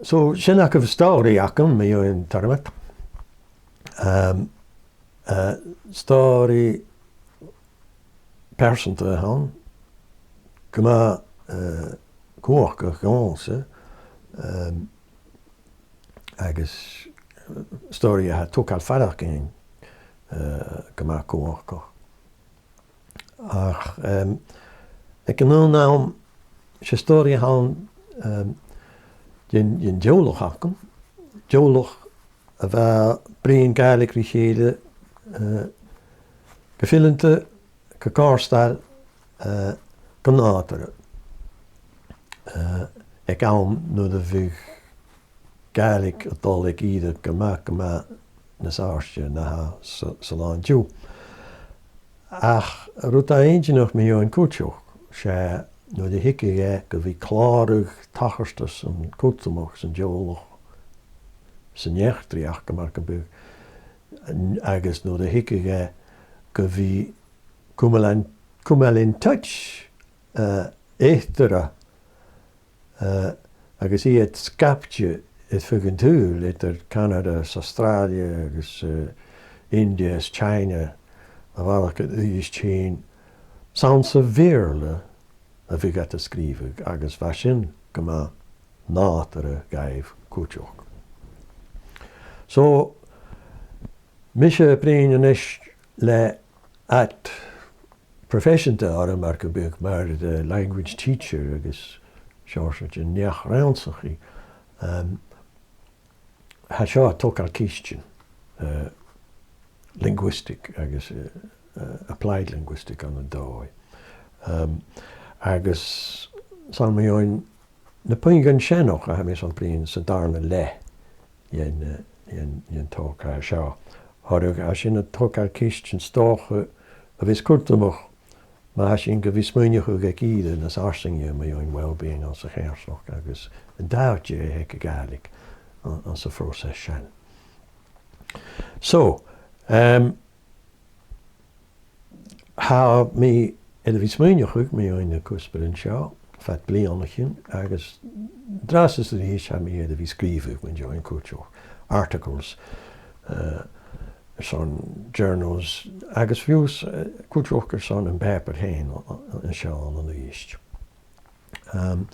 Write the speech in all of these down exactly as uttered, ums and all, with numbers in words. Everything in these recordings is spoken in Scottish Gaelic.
So, sin agaibh stòiridh agam mu dheidhinn Tormod. Um, uh, stòiridh pearsanta a th' ann, gu math, uh, cumhachdach dhòmhsa, um, agus, uh, stòiridh a tha a' togail faireachdainn, uh, gu math cumhachdach. Ach, um, aig an aon àm, 's e stòiridh a th' ann, um, den, den teaghlach agam. Teaghlach a bha a' bruidhinn Gàidhlig ri chèile, uh, gu fileanta, gu comhartail, uh, gu nàdarra. Uh, aig àm nuair a bhiodh Gàidhlig a' dol aig ìre gu math, gu math nas àirde na tha sa, san là an-diugh. Ach rud a tha inntinneach mu dheidhinn cuideachd, 's e nuair a thigeadh e gu bhith a' clàradh tachartasan cudromach san teaghlach, san eachdraidh aca mar gum biodh, agus nuair a thigeadh e gu bhith a' cumail in, cumail in touch, uh, eatarra, uh, agus iad sgapte air feadh an t-saoghail eadar Canada is Astràilia agus, uh, India is China, a bharrachd air Uibhist fhèin, 's ann sa Bheurla a bhiodh iad a' sgrìobhadh, agus bha sin gu math nàdarra dhaibh cuideachd. So, mise a' bruidhinn a-nis le ad proifeiseanta orm mar gum biodh, mar the language teacher agus seòrsa de neach-rannsachaidh. Um, tha seo a' togail cheistean, uh, linguistic agus, uh, uh, applied linguistic ann an dòigh. Um, agus 's ann mu dheidhinn na puingean sin a tha mi airson bruidhinn san dàrna leth dhen, uh, dhen, dhen togail seo. Thoradh, tha sin a' togail cheistean 's dòcha a bhios cudromach ma tha sinn gu bhith a' smaoineachadh aig ìre nas fharsainge mu dheidhinn well-being anns a' choimhearsnachd agus an t-àite a th' aig a' Ghàidhlig an, anns a' phròiseas sin. So, um, tha mi air a bhith a' smaoineachadh mu dheidhinn na cuspairean seo fad bhliadhnaichean agus an-dràsta 's a-rithist tha mi air a bhith a' sgrìobhadh mu dheidhinn cuideachd articles, uh, airson journals agus fiù 's, uh, cuideachd airson am pàipear fhèin, uh, an seo ann an Uibhist. Um,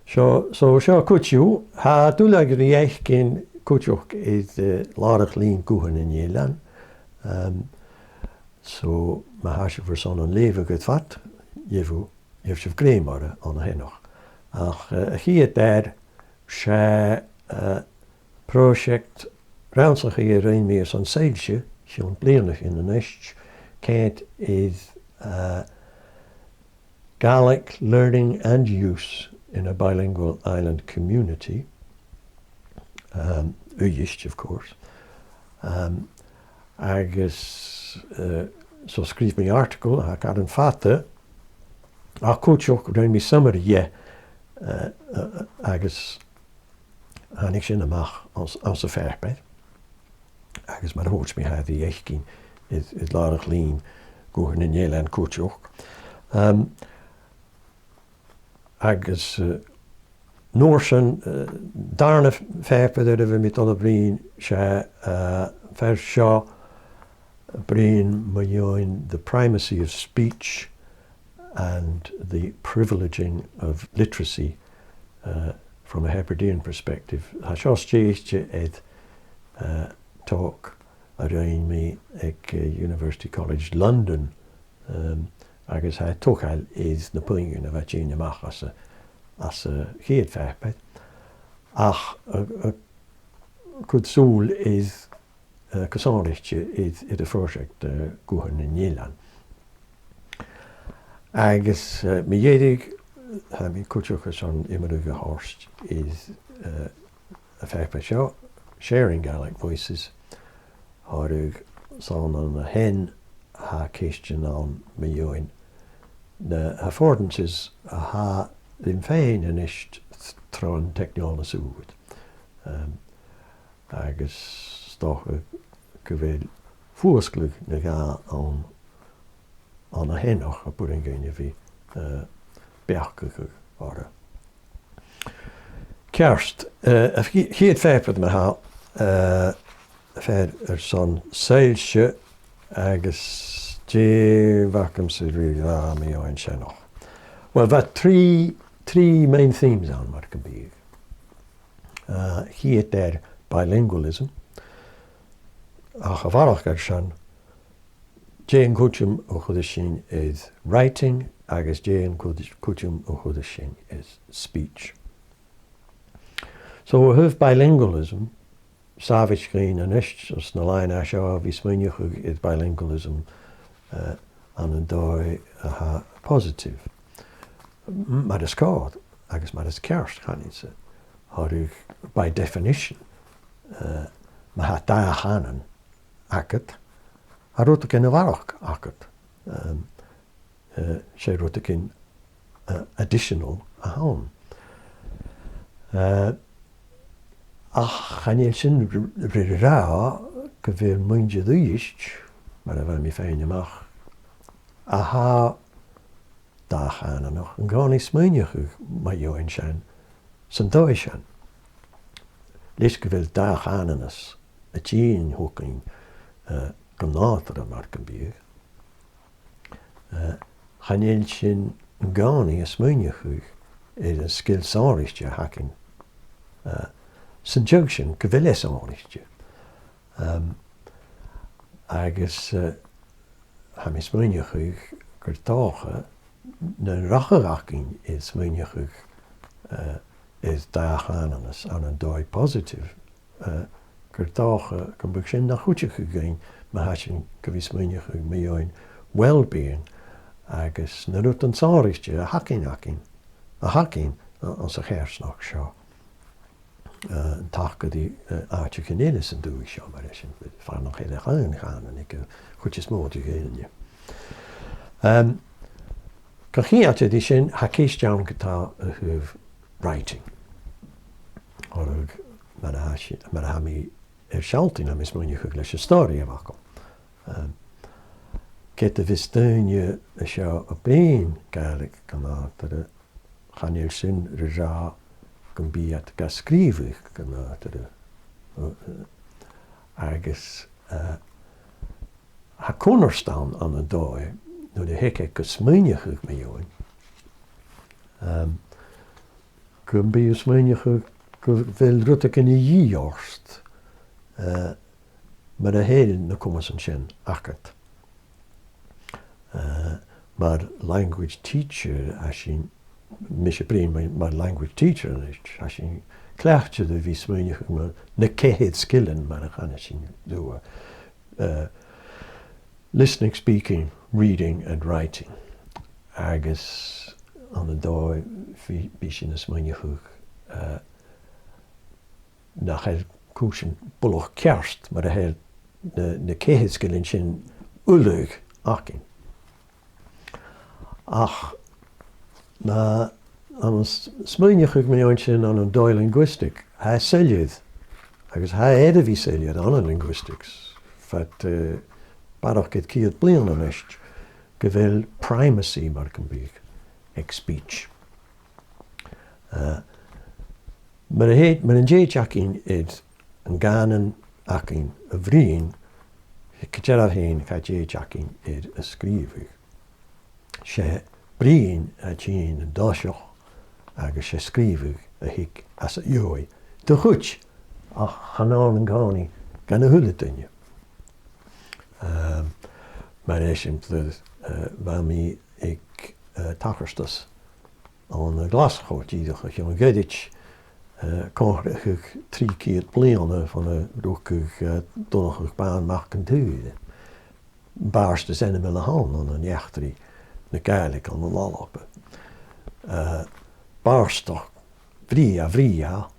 seo, so seo cuid dhiubh, tha duilleag ri fhaicinn cuideachd air, uh, làrach-lìn Guthan nan Eilean. Um, so ma tha sibh airson an leughadh air fad, gheibh, gheibh sibh grèim orra ann an teine. Ach, uh, a' chiad fhear, 's e, uh, pròiseact rannsachaidh a rinn mi airson Soillse, chionn bliadhnaichean a-nis, ceangailte ri, uh, Gaelic learning and use in a bilingual island community. Um, Uibhist, of course. Um, agus, uh, so sgrìobh mi article, tha e car fada, ach cuideachd rinn mi summary dheth, uh, uh, agus thàinig sin a-mach anns, anns a' phàipear. Agus mar a thuirt mi, tha e ri fhaicinn air, air làrach-lìn Guthan nan Eilean cuideachd. Um, agus, uh, an uair sin, uh, dàrna phàipear air a bheil mi a' dol a bhruidhinn, 's e, uh, fear seo a' bruidhinn mu dheidhinn the primacy of speech and the privileging of literacy, uh, from a Hebridean perspective. Tha seo stèidhichte air, uh, talk a rinn mi aig, uh, University College London, um, agus tha e a' togail air na puingean a bha a' tighinn a-mach às a', às a' chiad phàipear. Ach, uh, uh, cuid sùil air, uh, gu sònraichte air, air a' phròiseact, uh, Guthan nan Eilean. Agus, uh, mu dheireadh, tha mi cuideachd airson iomradh a thoirt air, uh, a' phàipear seo, Sharing Gaelic Voices, thoradh 's ann an a shin tha ceistean ann mu dheidhinn na h-affordances a tha rinn fhèin a-nis tron teicneòlas ùr. Um, agus 's dòcha gu bheil fuasgladh no dhà ann, ann a shin a b' urrainn dhuinn a bhith, uh, beachdachadh orra. Ceart, eh, a' chi-, chiad phàipear a th' ann, eh, fear airson soillse agus dè bh' agamsa ri ràdh mu dheidhinn sin. Uill, bha trì, trì main themes ann mar gum biodh. Eh, a' chiad fhear bilingualism, ach a bharrachd air sin, dè an cuideam a chuireas sinn air writing agus dè an cuid-, cuideam a chuireas sinn air speech. So, a thaobh bilingualism, 's àbhaist dhuinn a-nis anns na làithean seo a bhith a' smaoineachadh air bilingualism, eh, ann an dòigh a tha positive. M-, mar as còir agus mar as ceart, chanainn-sa. Thoradh, by definition, eh, ma tha dà chànan agad, tha rudeigin a bharrachd agad. Ehm, eh, 's e rudeigin, eh, additional a th' ann. Eh, ach chan eil sin ri, ri ràdh gu bheil muinntir Uibhist, mar a bha mi a' faighinn a-mach, a tha dà-chànanach, an-còmhnaidh a' smaoineachadh mu dheidhinn sin san dòigh sin. Leis gu bheil dà-chànanas a' tighinn thugainn, eh, gu nàdarra mar gum biodh, eh, chan eil sinn an-còmhnaidh a' smaoineachadh air an sgil sònraichte a th' againn, eh, san t-seagh sin gu bheil e sònraichte. Ehm, agus, eh, tha mi a' smaoineachadh gur dòcha nan rachadh againn air smaoineachadh, eh, air dà-chànanas ann an dòigh positive, eh, gur dòcha gum biodh sin na chuideachadh dhuinn ma tha sinn gu bhith a' smaoineachadh mu dheidhinn well-being agus na rudan sònraichte a th' againn, againn, a th' againn a-, anns a' choimhearsnachd seo. Eh, an taca ri, eh, àiteachan eile san dùthaich seo, mar eisimpleir, far nach eil ach aon chànan aig a' chuid as motha de dhaoine. Ehm, gu h-àraidh, tha ceist ann ge-tà a thaobh writing. Oir, mar a tha si-, mar a tha mi air sealltainn, tha mi a' smaoineachadh leis an stòiridh a bh' agam. Ehm, ged a bhios daoine an seo a' bruidhinn Gàidhlig gu nàdarra, chan eil sin ri ràdh gum bi iad ga sgrìobhadh gu nàdarra. Agus, eh, tha cunnart ann, ann an dòigh, nuair a thig e gu smaoineachadh mu dheidhinn, ehm, gum bi thu a' smaoineachadh gu bheil rudeigin a dhìth ort, eh, mura h-eil na comasan sin agad. Eh, mar language teacher, tha sinn, mise a' bruidhinn mar, mar language teacher a-nis, tha sinn cleachdte ri bhith a' smaoineachadh mu na ceithir sgilean mar a chanas sinn riutha. Eh, listening, speaking, reading and writing. Agus ann an dòigh bidh, bidh sinn a' smaoineachadh, eh, nach eil cùisean buileach ceart mura h-eil na, na ceithir sgilean sin uile againn. Ach ma, ann an s-, smaoineachadh mu dheidhinn sin ann an dòigh linguistic, tha e soilleir, agus tha e air a bhith soilleir ann an linguistics fad, eh, barrachd air ceud bliadhna a-nis, gu bheil primacy mar gum biodh aig speech. Eh, mar a thèid, mar an tèid againn air an cànan againn a bhruidhinn, gu dearbh fhèin cha tèid againn air a sgrìobhadh. 'S e bruidhinn a tha tighinn an toiseach agus 's e sgrìobhadh a thig às a dheòidh do chuid, ach chan ann an-còmhnaidh dhan a h-uile duine. Ehm, mar eisimpleir, eh, bha mi aig, eh, tachartas ann an Glaschu dìreach o chionn ghoirid, eh, comharrachadh trì ceud bliadhna bhon a rugadh, eh, Donnchadh Bàn Mac an t-Saoir. Bàrd as ainmeile a th' ann ann an eachdraidh na Gàidhlig ann an Alba. Eh, bàrdachd bhrèagha, bhrèagha,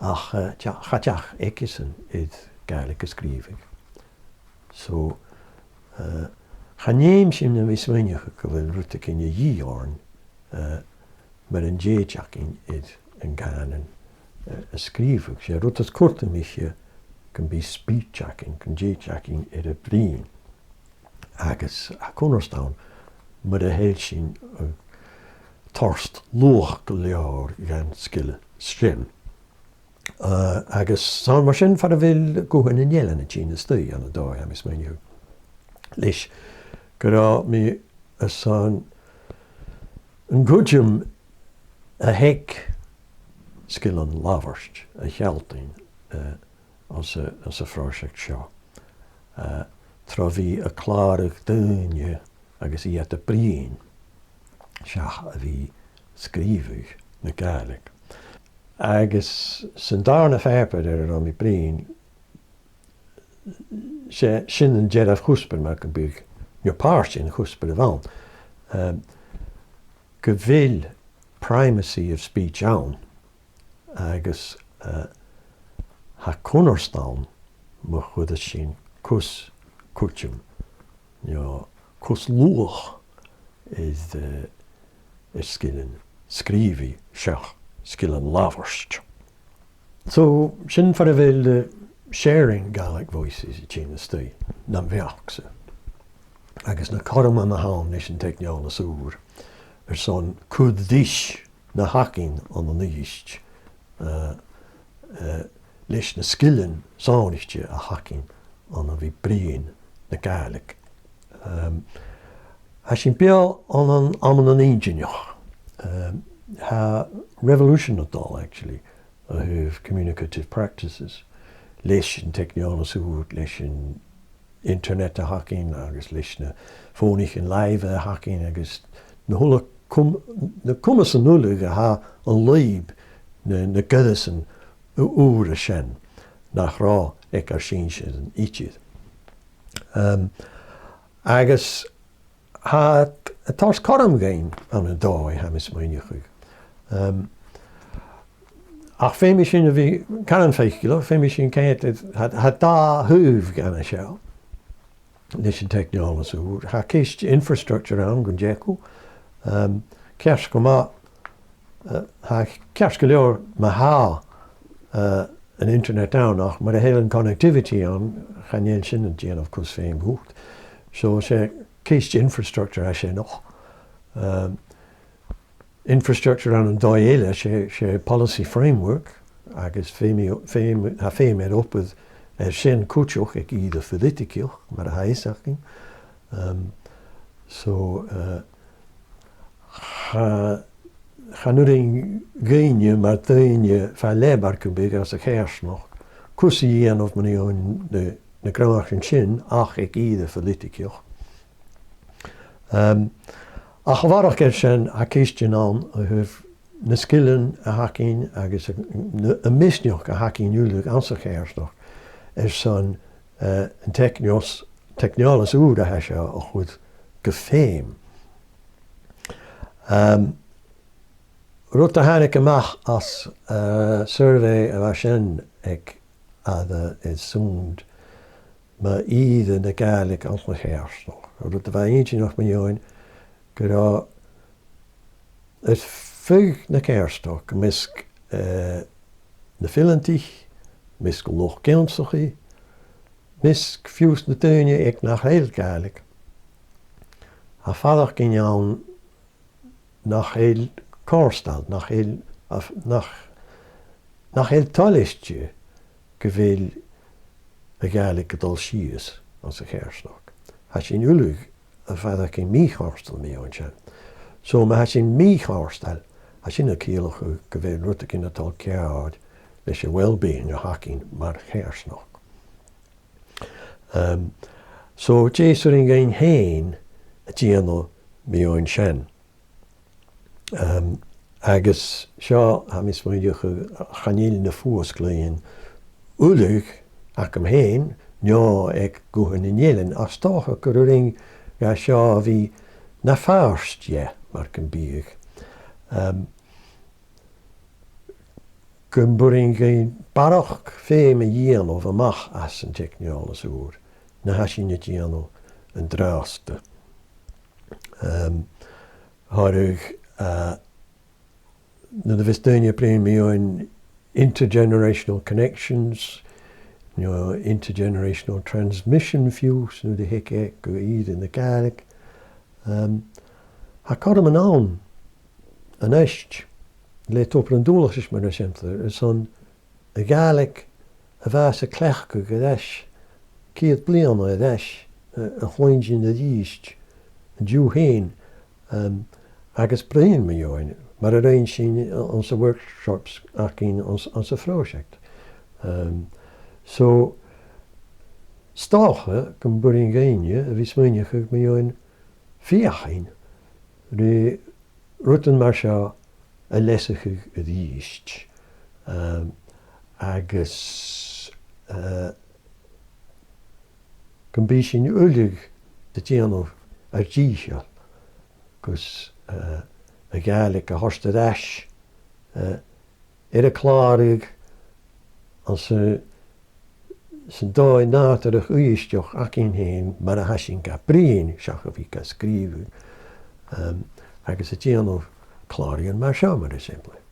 ach, eh, cha, cha deach aigesan air Gàidhlig a sgrìobhadh. So, eh, chan fheum sinn a bhith a' smaoineachadh gu bheil rudeigin a dhìth oirnn, eh, mar an tèid againn air an cànan, eh, a sgrìobhadh. 'S e rud as cudromaiche gum bi speech againn, gun tèid againn air a bruidhinn. Agus tha cunnart ann, mura h-eil sinn, eh, toirt luach gu leòr dhan sgil sin. Eh, agus 's ann mar sin far a bheil guthan nan eilean a' tighinn a-staigh ann an dòigh, tha mi a' smaoineachadh. Leis gun robh mi airson an cuideam a th' aig sgilean labhairt a shealltainn, eh, anns a', anns a' phròiseact seo. Eh, tro bhith a' clàradh daoine agus iad a' bruidhinn, seach a bhith sgrìobhadh na Gàidhlig. Agus san dàrna pàipear air an robh mi a' bruidhinn, 's e sin an dearbh chuspair mar gum biodh, no pàirt den chuspair a bh' ann, ehm, gu bheil primacy of speech ann, agus, eh, tha cunnart ann ma chuireas sinn cus cuideam, no cus luach air, eh, air sgilean sgrìobhaidh seach sgilean labhairt. So, sin far a bheil, eh, Sharing Gaelic Voices a' tighinn a-staigh, nam bheachd-sa. Agus na cothroman a th' ann leis an teicneòlas ùr airson cur ris na th' againn ann an Uibhist, eh, eh, leis na sgilean sònraichte a th' againn ann a bhith bruidhinn na Gàidhlig. Ehm, tha sinn beò ann an amannan inntinneach. Ehm, tha revolution a' dol, actually, a thaobh communicative practices. Leis an teicneòlas ùr, leis an internet a th' againn agus leis na fònaichean-làimhe a th' againn agus na h-uile cum-, na cumasan uile a tha an lùib na, na goireasan ù-, ùra sin nach robh aig ar sinnsearan idir. Ehm, agus tha iad a' toirt cothrom dhuinn ann an dòigh, tha mi a' smaoineachadh. Ehm, ach feumaidh sinn a bhith caran faiceallach, feumaidh sinn coimhead, tha, tha dà thaobh dhan a seo leis an teicneòlas ùr. Tha ceist infrastructure ann gun teagamh. Ehm, ceart gu math, eh, tha ceart gu leòr ma tha, eh, an internet ann, ach mura h-eil an connectivity ann, chan eil sin a' dèanamh cus feum dhut. So 's e ceist infrastructure a tha sin, ach, ehm, infrastructure ann an dòigh eile, 's e, 's e policy framework, agus feum i, feum, tha feum air obair air sin cuideachd aig ìre phoilitigeach, mar a tha fhios againn. Ehm, so, eh, cha, chan urrainn dhuinne mar daoine fa leth mar gum biodh anns a' choimhearsnachd cus a dhèanamh mu dheidhinn na, na gnothaichean sin ach aig ìre phoilitigeach. Ehm, ach a bharrachd air sin, tha ceistean ann a thaobh na sgilean a th' againn agus a, na, am misneachd a th' againn uile anns a' choimhearsnachd airson, eh, an teicneòs-, teicneòlas ùr a tha seo a chur gu feum. Ehm, rud a thàinig a-mach às, eh, survey a bha sin aig Aire is Sunnd mu ìre na Gàidhlig anns a' choimhearsnachd. Rud a bha inntinneach mu dheidhinn gun robh air feadh na coimhearsnachd, am measg, eh, na fileantaich, am measg luchd-ionnsachaidh, am measg fiù 's na daoine aig nach eil Gàidhlig, tha faireachdainn ann nach eil comhartail, nach eil, a-, nach, nach eil toilichte gu bheil a' Ghàidhlig a' dol sìos anns a' choimhearsnachd. Tha sinn uile a' faireachdainn mì-chomhartail mu dheidhinn sin. So ma tha sinn mì-chomhartail, tha sin a' ciallachadh gu bheil rudeigin a' dol ceàrr leis a' well-being a th' againn mar choimhearsnachd. Ehm, so dè 's urrainn dhuinn fhèin a dhèanamh mu dheidhinn sin. Ehm, agus seo, tha mi a' smaoineachadh, chan eil na fuasglaidhean uile agam fhèin, no aig Guthan nan Eilean, ach 's dòcha gur urrainn dha seo a bhith na phàirt dheth, mar gum biodh. Ehm, gum b' urrainn dhuinn barrachd feum a dhèanamh a-mach às an teicneòlas ùr na tha sinn a' dèanamh an-dràsta. Ehm, thoradh, eh, nuair a bhios daoine a' bruidhinn mu dheidhinn intergenerational connections, no intergenerational transmission fiù 's nuair a thig e gu ìre na Gàidhlig. Ehm, tha cothroman ann A-nis, le Tobar an Dualchais mar eisimpleir, airson a' Ghàidhlig a bhith a' cleachdadh air ais, ceud bliadhna air ais, a, a chluinntinn a-rithist an-diugh fhèin, um, agus bruidhinn mu dheidhinn, mar a rinn sinn anns a' workshops againn anns, anns a' phròiseact. Um, so, 's dòcha gum b' urrainn dhuinne a bhith a' smaoineachadh mu dheidhinn feuchainn ri rudan mar seo a leasachadh a-rithist. Um, agus, uh, gum bi sinn uile a' dèanamh ar dìcheall gus, uh, a' Ghàidhlig a thoirt air ais, uh, air a clàradh anns a', san dòigh nàdarrach Uibhisteach againn fhèin mar a tha sinn ga bruidhinn seach a bhith ga sgrìobhadh, um, agus a' dèanamh clàraidhean mar seo mar eisimpleir.